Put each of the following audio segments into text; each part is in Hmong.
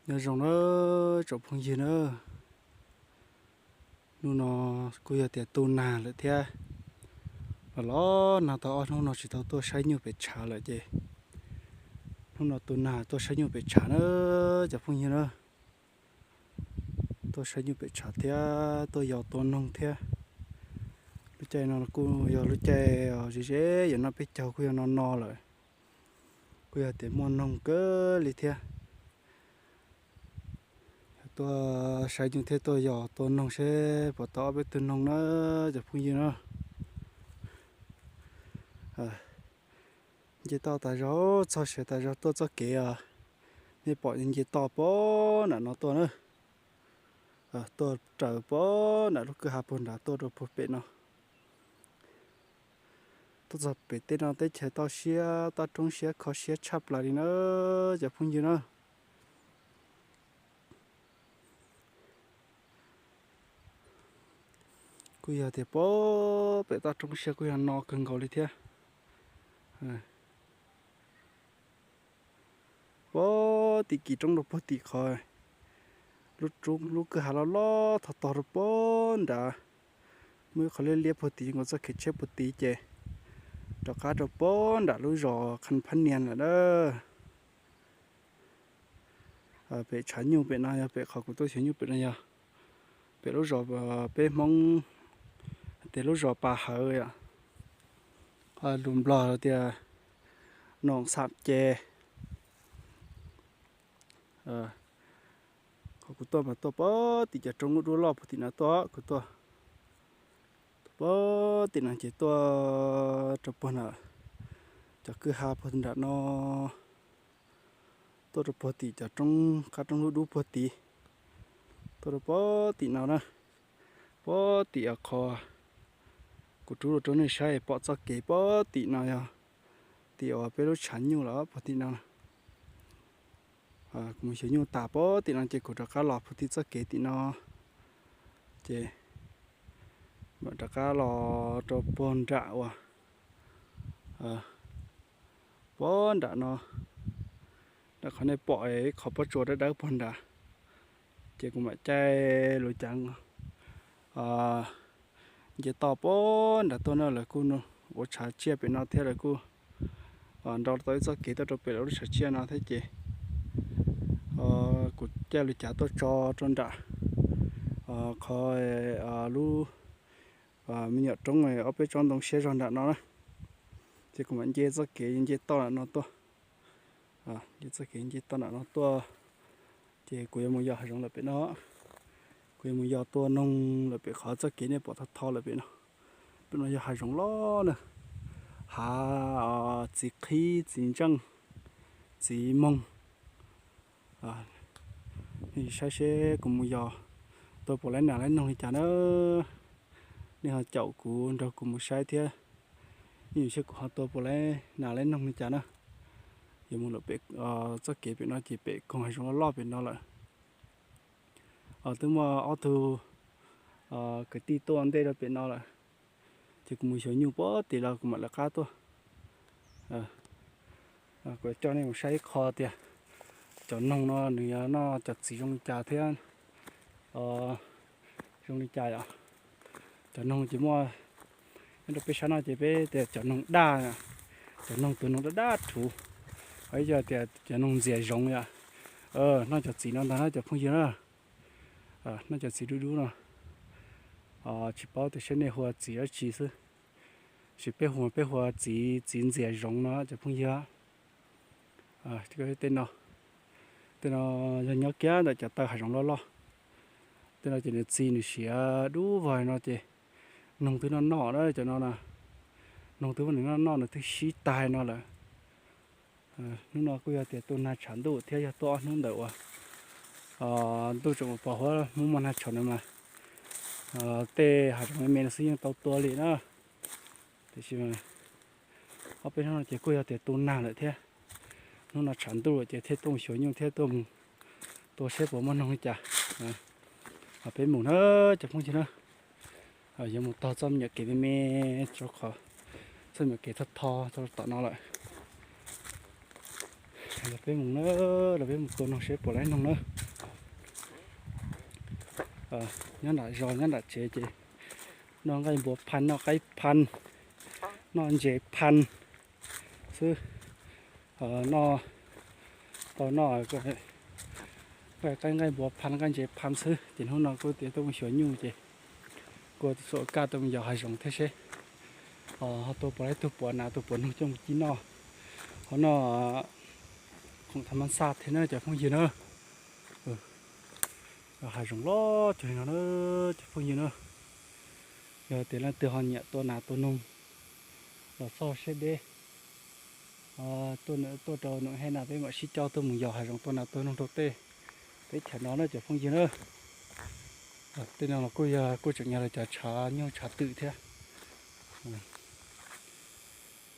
Nyob zoo na tsoom phooj ywg na, hnub no kuj yog tias tu nag lawm thiab, los los nag tau ob hnub no tsis tau tuaj saib nyuj pem tshav lawm ces hnub no tu nag tuaj saib nyuj pem tshav na cov phooj ywg na. Tuaj saib nyuj pem tshav thiab tuaj yos tua noog thiab. Lub caij no kuj yog lub caij ze ze, yog no peb caug kuj yog no no lawm, kuj yog tias muaj noog kawg li thiab. Tuaj saib nyuj thiab tuaj yos tua noog seb puas tau ob peb tug noog na cov phooj ywg na. Nce toj tas zog, txog siav tas zog tuaj txoj kev os, nej pom nce toj pog nram no tuaj na, tuaj raws pog nram lub kwj ha puag nrad tuaj rau puag pem no. Tuaj txog pem tej no teb chaws toj siab toj roob siab kho siab tshaj plaws li na cov phooj ywg na. Kuj yog tias pog pem toj roob siab kuj yog no kawg nkaus li thiab. Pog tim kis roob rau puag tim qhov lub kwj ha loj loj tog tog rau pog nrad, muaj ib qhov liab liab puag tim nkaus txoj kev tshiab puag tid ces rov qab rau pog nram lub zos Khas Phab Nias lawm na. Pem tshav nyuj pem no yog pem qhov kuv tuaj xyuas nyuj pem no yog pem lub zos, peb Hmoob tias lub zos Pas Hawv, lus Nplog tias Noom Xam Ces. Qhov kuv tuaj mas tuaj pog tim cov roob duab loj puag tim no tuaj, kuv tuaj pog tim no ces tuaj rau puag nram cov kwj ha puag nram no, tuaj rau puag tim cov roob qab roob dub dub puag tid, tuaj rau pog tim no na, pog tim qhov kuv rub rau nej saib pom txoj kev pog tim no yog tim uas peb lub tshav nyuj los pog tim no. Kuv mus xyuas nyuj tas pog tim no ces kuv rov qab los puag tim txoj kev tim no, ces mam rov qab los rau puag nram uas pog nram no, nram qhov nej pom ib qhov pob tsuas dawb dawb puag nrad, ces kuv mam caij lub cav nce toj pog nrad tuaj na. Lawv kuj ua tshav tsiaj pem no thiab lawv kuj nrau tau ib txoj kev tuaj rau pem lawv lub tshav tsiaj no thiab ces kuv caij lub cav tuaj tso rau nram qhov lub me nyuam roob ob peb tsob ntoo siab zog nram no na, ces kuv mam nce txoj kev nce toj nram no tuaj, nce txoj kev nce toj nram no tuaj, ces kuv yuav mus yos hav zoov lawm pem no. Kuv yuav mus yos tua noog lawm pem qhov txoj kev nej pom tho tho lawm pem no. Pem no yog hav zoov loj na, hav txiv qhib txiv ntseej txiv moog. Nej saib seb kuv mus yos tua puas laib nas laib noog li cas na. Nej ho caum kuv nrog kuv mus saib thiab, nej saib kuv ho tua puas laib nas laib noog li cas na. Yuav mus lawm pem txoj kev pem no ces pem koog hav zoov loj loj pem no lawm. Twb muaj ob tug kwv tij tuaj ntej rau pem no lawm, ces kuv mus xyuas nyuj pog tim los kuv mam lawv qab tuaj. Kuv coj nej mus saib ib qho tias cov noog no nws yuav noj cov txiv zoo li cas thiab zoo li cas yom. Cov noog ces muaj, nyob rau peb sab no ces peb tias cov noog daj, cov noog tus noog daj daj rhuv, ho ib co tias cov noog ntxias zoov yom. Noj cov txiv no ntag na cov phooj ywg na. Noj cov txiv dub dub no. Tsis paub tias seb nej hu ua txiv dab tsi xwb, sis peb hu peb hu ua txiv, txiv ntxias zoov no cov phooj ywg. Tej no, tej no yog nyob kiag ntawm cov taw hav zoov loj loj. Tej no ces nws txi nws siav dub vog no ces noog twb noj noj na cov no na. Noog twb muab nws noj noj nws twb sib tag no lawm. Hnub no kuj yog tias tu nag tshav ntuj thiab yog tuaj ob hnub ntawm uas ntuj tseem pos huab hmoob muaj nag tshauv no mas tej hav zoov me me no xwb yeej tau tua li na. Tiam sis ob peb hnub no ces kuj yog tias tu nag lawm thiab, hnub no tshav ntuj lawm ces thiaj tuaj mus xyuas nyuj thiab tuaj mus tua seb puas muaj noog li cas. Peb mus na cov phooj ywg na. Yuav mus tog txoj me nyuam kev me me, txoj me nyuam kev tho tho txog tom no lawm. Los peb mus na, los peb mus tua noog seb puas laib noog na. Nyob nram zos nyob nram tsev ces noj nqaij npua phaj noj qaib phaj noj ntses phaj xwb. Noj tau noj qaib nqaij npua phaj nqaij ntses phaj xwb ces hnub no kuv tias tuaj mus xyuas nyuj ces kuv xuas kaj tuaj mus yos hav zoov thiab seb ho tua puas laib tug puav nas tug puav noog coj mus ci noj. Ho noj khoom thav mab xaj thiab na cov phooj ywg na. Hav zoov loj cuag li no na cov phooj ywg na. Yog tias leej twg ho nyiam tua nas tua noog los txog siab deb tuaj rau Noom Hej na peb mam sib coj tuaj mus yos hav zoov tua nas tua noog rau tej teb chaws no na cov phooj ywg na. Tej no los kuj yog kuj tseem yog los cov tshav nyuj tshav twm thiab.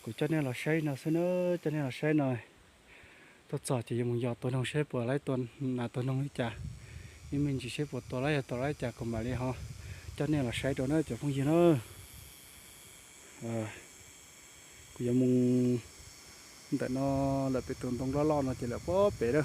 Kuv coj nej los saib no xwb na, coj nej los saib no. Tuaj txog ces yuav mus yos tua noog seb puas laib tua nas tua noog li cas. Ib me ntsis seb puas tua laib yog tua laib cas kuv mam li ho coj nej los saib rau na cov phooj ywg na. Kuv yuav mus ntawm no lawm pem tus ntoo loj loj no ces lawm pob pem na.